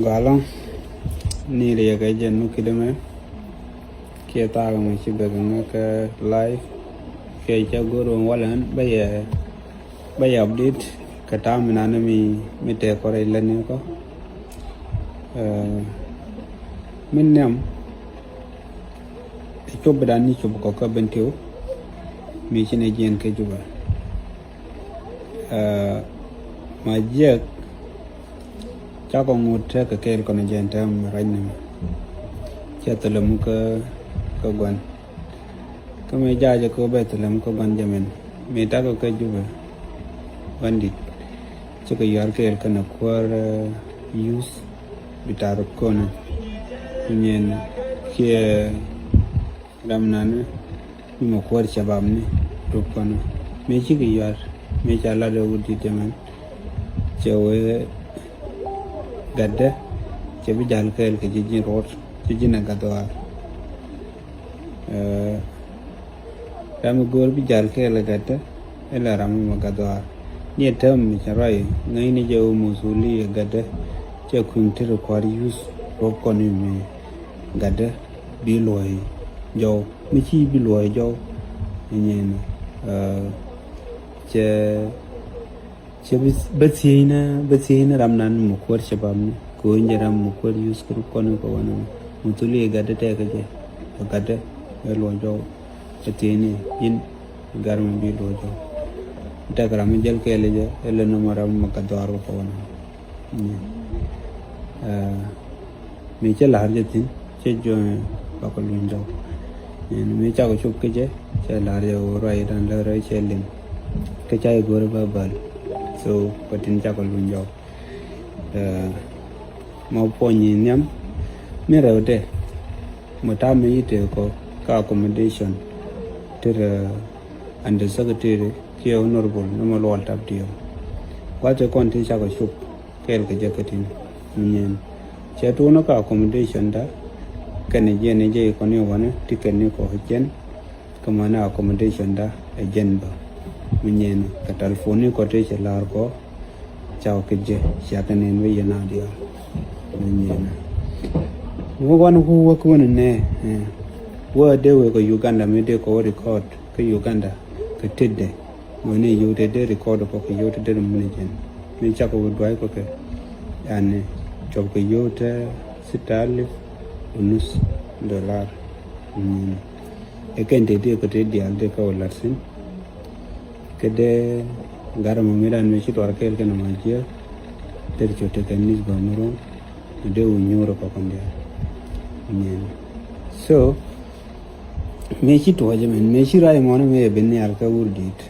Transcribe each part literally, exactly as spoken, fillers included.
Gɔalä ni riɛk ɛ jɛn mi ki̱dɛ mɛ kiɛ thaak mɛ ci bek ŋä kɛ live. Kiɛ cɛ go̱r wä walɛ ɣän bä yɛ bä yɛ update kɛ ta̱a̱ mi nanɛ mi mi tɛk kɔ rɛy lät ni kɔ. Ɛ, min nhiam ɛ cop bi dan ni cop kɔ kä Bentiu mi ci nɛ jiɛn kɛ Jubɛ. Ɛ, ma jiɛk cakɔ ŋut tekɛ kɛɛl kɔn jɛn tɛm rac ni mɛ. Cɛ thilɛ mu kä kä guan. Kä mi jaa jɛ kä bɛ thilɛ mu kä guan jɛ mɛn mi takɔ kä Jubɛ. Guan dit cikɛ yuar kɛɛl kɛnɛ kuäär, ɛ, youth bi tar kɔnɛ. Nyin kiɛ ram nanɛ mi mɛ kuäär cabab ni rop kɔnɔ. Mëë cikɛ yuar mëë ca lat ɛ wut dit jɛ mɛn. Cɛ wee gatdä cɛ bi jal kɛɛl kɛ ji̱ ji̱n ruɔt ci ji̱n ɛ gat dhuaar. Ɛ, ram mi go̱o̱r bi jal kɛɛl ɛ gatdä ɛ la ram mi mɛ gat dhuaar. Ni ɛ tääm mi cɛ ruac ŋäcni jɛ wä muthuli ɛ gatdä cɛ kui̱ŋ ti rɛ kua̱r yuth ruɔp kɔn mi gatdä bi luɔ̱c jɔw mi ci bi luɔ̱c jɔw. Nyin, ɛ, cɛ cɛ bi bä thiecnä bä thiecnä ram nan mɛ kuäär cɛ bam ni kɛ ɣöö jɛ ram mɛ kuäär yuth kɛ rup kɔn kɛ wanɛ mɛ thuli ɛ gatdä tɛkɛ jɛ ɛ gatdä ɛ luɔ̱c jɔw. Bä thiecnä in gar mɛ bi luɔ̱c jɔw tɛk ram mi jäl kɛɛl jɛ ɛ lɛ nɔmɔ ram mɛ gat dhuaar kɛ wanɛ mɛ. Ɛ, mi cɛ la̱r jɛ thi̱n cɛ jɔ̱ɔ̱ŋ bakɔ luny jɔw. Ɛn mi cakɔ cop kä jɛ cɛ la̱r jɛ wä ruac dan lä rɛy cɛ liŋ. Kä ca i̱ go̱rɛ bä bäl. So kɔ tin cakɔ luny jɔw. Ɛ, ma puɔny in nhiam mi rɛw dɛ mɛ ta̱a̱ mi yi tëë kɔ kä accommodation. Tër, ɛ, under secretary kiɛ honorable ni mɛ luɔl tap diɛw. Gua̱th tëë kɔn ti cakɔ cop kɛɛl kɛ jɛ kä tin. Mi nyin cɛ tuunä kä accommodation da kɛnɛ jiɛn ni jɛ ikɔni wanɛ ti kɛn ni kɔ jiɛn. Kä manɛ accommodation da ɛ jiɛn bä. Mi nyin kɛ telephone ni kɔ ti cɛ la̱r kɔ cakɔ kɛ jɛ ciakɛ nɛn wä yɛn a diaal. Mi nyin wä wan ku wä ku wä ni nɛ, ɛ, wä dee wee kɛ Uganda mi dee kɔ wä record kä Uganda kɛ tetdɛ. Mën i̱ yio̱w te dee record kɔ kɛ yio̱w te dee mën i̱ jɛn mi cakɔ wä duay kɔ kɛ. Yani cɔp kɛ yio̱w te sita alip unus dollar. Ɛ kɛn te dee kɔ te diaal dee kɛ wä lat thi̱n. Kɛ dee gat mɔ mi dan mi ci tuar kɛɛl kɛn ma jiɛ. Te cot te kɛn nis gɔm mi ruɔ̱ŋ mi dee wä nyuur kɔ kɔn diaal. So mëë ci tuɔɔcä mɛn mëë ci ruac mɔnä mëë ben nhial kä wur di̱i̱t.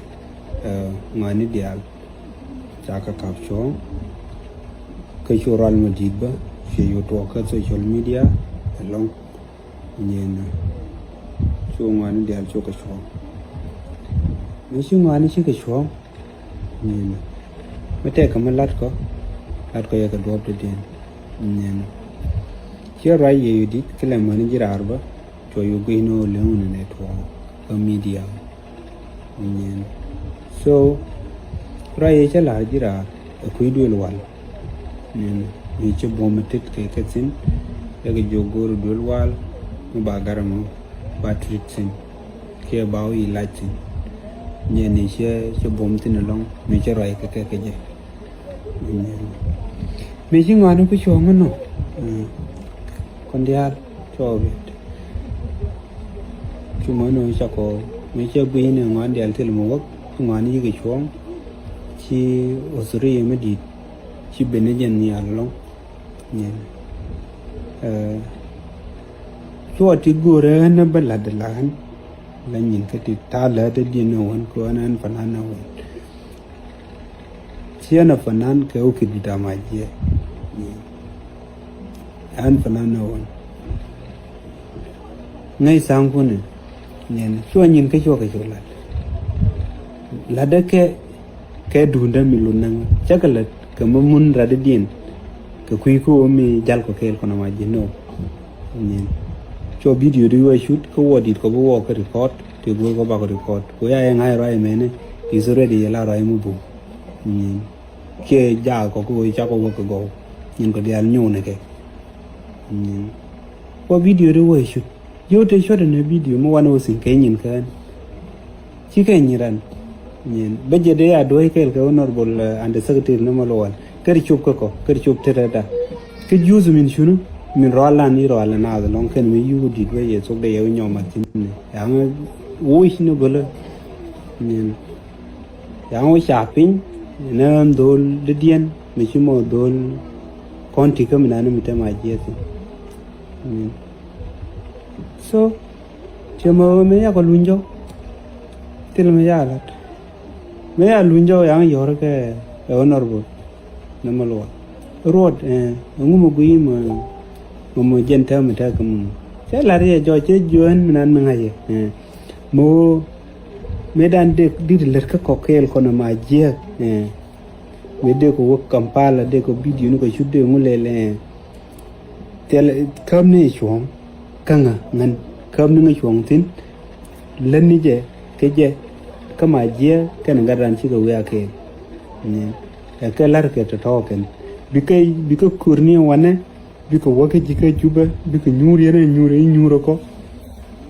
Ɛ, ŋɔani diaal ca kä kap cuɔ̱ɔ̱ŋ. Kä cu rual mɔ di̱i̱t bä cuɛ cu tuɔɔk kä social media ɛlɔ̱ŋ. Nyin cu ŋɔani diaal cu kɛ cuɔ̱ɔ̱ŋ. Mëë ci ŋɔani ci kɛ cuɔ̱ɔ̱ŋ. Nyin mi tɛk kɛ mi latkɔ latkɔ yɛ kɛ duɔ̱ɔ̱p ti diɛn. Nyin ciɛ ruac yɛ yu di̱t ki lɛ mäni ji̱ raar bä. Cuɔ yu gui̱c ni ɣöö leŋ wun nɛ tuɔɔk kä media. Nyin so ruac yɛ cä la̱r ji̱ raar ɛ kui̱ duël wal. Nyin mi ci buɔ̱m mi tit kɛ kɛ thi̱n. Yɛ kɛ jiök go̱o̱r duël wal mi ba gat ɛmɔ ba treat thi̱n. Kiɛ ba wä yi lac thi̱n. Nyɛ ni cɛ cɛ buɔ̱m thi̱n ɛlɔ̱ŋ mi cɛ ruac kɛ kɛ kɛ jɛ. Mi ci ŋɔaani ku cuɔ̱ɔ̱ŋ inɔ. Kɔn diaal cuɔ bit. Cu mɔni wä cakɔ mi cɛ gui̱ni ŋɔaani diaal thil mi wäk. Ci ŋɔaani yikɛ cuɔ̱ɔ̱ŋ. Ci ɣöthuri yɛ mi di̱i̱t. Ci ben ni jɛn nhial ɛlɔ̱ŋ. Nyin. Ɛ, cuɔ ti go̱o̱rɛ ɣän bä la̱t la ɣän. La nyin kä ti ta̱a̱ lät diɛn ni ɣän kɛ ɣän ɣän fanan ni ɣän. Ciɛ na fanan kɛ wä kit bi dam a jiɛ. Nyin. Ɣän fanan ni ɣän. Ŋäc tha̱a̱ŋ kuni. Nyin cuɔ nyin kä cuɔ kɛ cuɔ lat. Latdä kɛ kɛ duundä mi lut näŋ cä kɛ lät kɛ mi mun ratdä diɛn. Kɛ kui̱ kä ɣöö mi jal kɔ kɛɛl kɔnɔ ma ji̱ nɔ. Nyin cuɔ bidio di wee cut kä wä dit kɔ bi wä kɛ record ti go̱o̱r kɔ bakɔ record kɛ ya yɛ ŋa̱c ruac mɛni. Is already yɛ la ruac mi bum. Nyin. Kiɛ jaak kɔ kä ɣöö cakɔ wä kɛ gɔw. nyin kɔ diaal nyuunɛ kɛ. Nyin wä video di wä icut. Yio̱w te cuɔt ɛn ɛ video mi wanɛ wä thi̱n kɛ nyin kään. Ci kɛ nyin ran. Nyin bä jɛ dee a duɔ̱c kɛɛl kɛ honorable, eh, under secretary ni Malual. Kɛ ri cop kä kɔ, kɛ ri cop tetɛ da. Kä juuth min cunu, min rɔal lan i̱ rɔal ɛ naath ɛlɔ̱ŋ kɛn mi yuk di̱t wä yɛ thok dee yɛ wä nyɔm a thi̱n ni. Yaŋ woc ni gölä. Nyin. Yaŋ wä ca piny, ni ɣän dho̱o̱l didiɛn, mi ci mɔ dho̱o̱l kɔn ti̱kä mi nani mi te ma jiɛth. Nyin. So, cɛ mɛ ɣöö mëë yakɔ luny jɔw. Thil mëë ya lat. Mëë ya luny jɔw yaŋ yɔr kɛ ɛ honorable. Nɛ mɛ luɔt. Ruɔt, eh, ɛŋu mɛ guiy mɛ, mɛ mɛ jɛn täämɛ tääkä mɛ. Cɛ lat yɛ jɔw cɛ juɔ̱ɔ̱n mi nan mi ŋa̱cɛ. Eh, mɛ ɣöö mëë dan dee dit lät kä kɔk kɛɛl kɔn ɛ ma jiɛk. Eh, mëë dee kɛ wä Kampala dee kɛ video ni kɛ cut dee ŋu lɛl, eh. Thil käm ni cuɔ̱ɔ̱ŋ. Kä ŋä ŋän käm ni ŋä cuɔ̱ŋ thi̱n. Lät ni jɛ kä jɛ kä ma jiɛ kɛn gat ran cikɛ wiak kɛ. Ɛ kɛ la̱r kɛ tɔ̱tɔ̱ kɛn bikɛ bikɛ kör ni wanɛ bikɛ wä kä ji̱ kä Jubɛ bikɛ nyuur yɛn ɛ nyuur ɛ nyuur ɛ kɔ.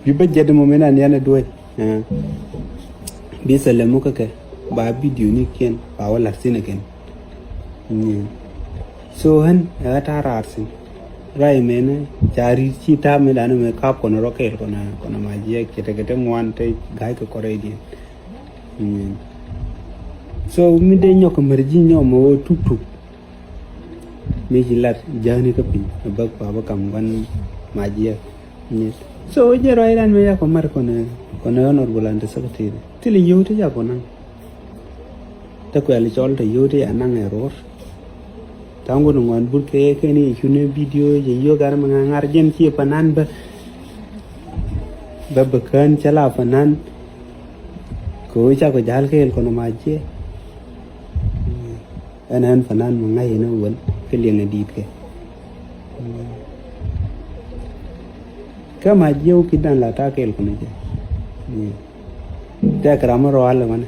Bi bä jɛt mɔ mi nan yɛn ɛ duec. Bi thilɛ muk kä kɛ ba bidioni kiɛn ba wä la̱r thi̱n ɛ kɛn. So ɣän ɛ ɣä ta̱a̱ raar thi̱n. Ruac mënä ca ri̱t ci ta̱a̱ mëë danɛ mëë ka̱p kɔn rɔ kɛɛl kɔn kɔn ma jiɛk cɛ tekɛ te ŋuan te ga̱a̱c kɛ kɔrɛcdiɛn. So mi dee nyɔk kɛ mär ji̱ nyɔk mɛ ɣöö tuk tuk. Mi ci lat jäni kä piny a bäk pa bä kam guan ma jiɛ. So jɛ ruac ran mi yakɔ mat kɔnɛ kɔnɛ honorable and secretary thili yio̱w ti yakɔ naŋ. Te kuɛl cɔl te yio̱w ti ya naŋ ɛ ruɔr. Taŋ gun ŋuan but kɛ kɛn i̱ cunɛ video jɛ yio̱w gan mi ŋa̱ ŋa̱r jɛn ci panan bä. Bä bä kään cɛ la panan. Kɛ ɣöö cakɔ ja̱l kɛɛl kɔnɛ ma jiɛ. Ɛn ɛn panan mi ŋa̱c ɛn ɛ wän kä liɛŋɛ di̱i̱t kɛ. Kä ma jiɛw ki̱t dan la ta̱a̱ kɛɛl kɔnɛ jɛ. Tɛk ram mi rɔal ɛmɛnɛ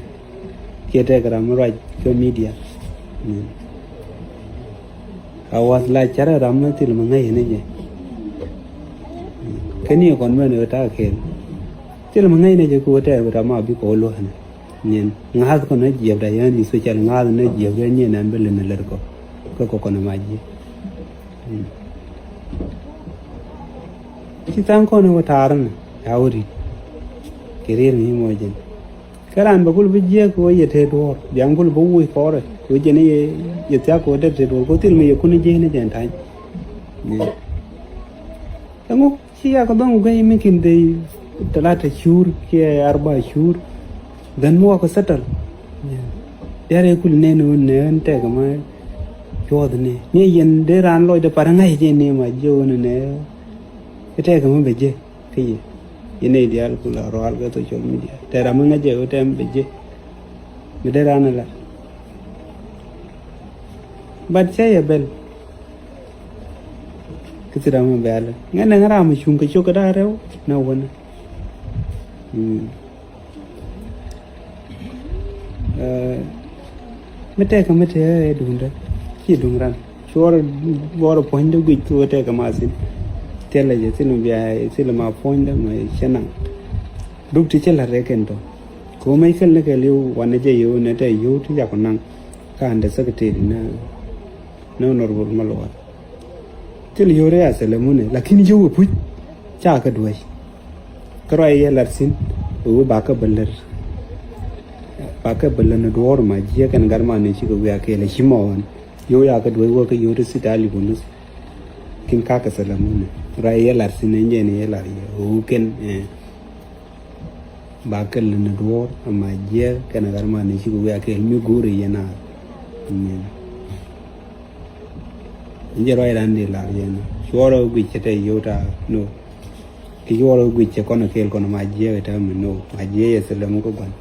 kiɛ tɛk ram mi ruac kä media. A wath la carɛ ram mi thil mi ŋäc ɛn jɛ. Kä ni kɔn mɛn ɛ ta̱a̱ kɛɛl thil mi ŋäc ɛn jɛ kɛ wä tɛk ram ma bikɛ wä luäk ɛn. Nyin ŋa̱th kɔn a jiɛpdä yɛn i̱ social ŋa̱th ni jiɛpdä nyin ɛn bä lin a lät kɔ kä kɔ kɔn a mac ji̱. Ci tha̱a̱ŋ kɔn a wä ta̱a̱r ni a wä ri̱t. Kɛ rier mi mɔ jɛn kä raan bä kul bi jiɛk kɛ wä yɛ te duɔ̱ɔ̱r biaŋ kul bi wuc kɔrɛ kɛ wä jɛn yɛ thiak kɛ wä dɛr te duɔ̱ɔ̱r kɛ wä thil mi yɛ kun ji̱ ni jɛn ta̱ny. Ɛŋu ci yak dhɔŋ guey mi kin dhei talata shur kiɛ arba shur. Then mi wakɔ settle. Diarɛ kul nen wun ne ɣän tɛk ma cuɔth ne ni yɛn dee raan lɔcdɛ par ŋa̱c jɛ ne ma jiɛ wun ne. Tɛk ma bɛ jɛ kä yɛ yɛn nɛy diaal kul a rɔal kɛ social media tɛk ram mi ŋa̱c jɛ wun tɛm bɛ jɛ. Mi dee raan ala. But cɛ yɛ bɛl. Kä thil ram mi bɛ̈ɛ̈l ŋäc nɛ ŋäc ram mi cuŋ kɛ cok kɛ da̱a̱ rɛw nɛ wänä. Mi tɛkɛ mi tëë ɛ duundä ci duŋ ran cuɔr buɔrɛ puɔ̱nydä guic kɛ wä tɛkɛ ma thi̱n. Thilɛ jɛ thil mi bia thil ma puɔ̱nydä mɛ cɛ naŋ. Duk ti cä la̱t rɛ kɛn tɔ kɛ wä mec käl ni kɛ li̱w wanɛ jɛ yio̱w nɛ tɛ yio̱w ti jak kɔ naŋ. Ka andɛ secretary nɛ nɛ honorable Malual. Thil yio̱w rɛ a thilɛ munɛ lakin yio̱w ɛ puc. Ca kä duäc kä ruac yɛ lat thi̱n. Ɛ wä bakä bä lär bakä bä lär ni duɔ̱ɔ̱r ma jiɛ kɛn gat ma ni cikɛ wiak kɛɛl ɛ ci mɔ ɣän. Yio̱w ya kä duäc wä kä yio̱w ti thit a lip wä nuth. Kin kakä thilɛ munɛ ruac yɛ lat thi̱n ɛn jɛn yɛ lat yɛ ɛ wä kɛn ɛ. Ba kɛl ni duɔ̱ɔ̱r ama jiɛk kɛn a gat ma ni ci kɛ wiak kɛɛl mi go̱o̱ri yɛn a. Amen. Jɛ ruac ran di lar yɛn cuɔrɛ guic cɛ tɛ yio̱w ta no. Ki cuɔrɛ guic cɛ kɔn a kɛɛl kɔn ma jiɛk ɛ tɛ mi no ma jiɛk yɛ thilɛ mi kä gua̱n.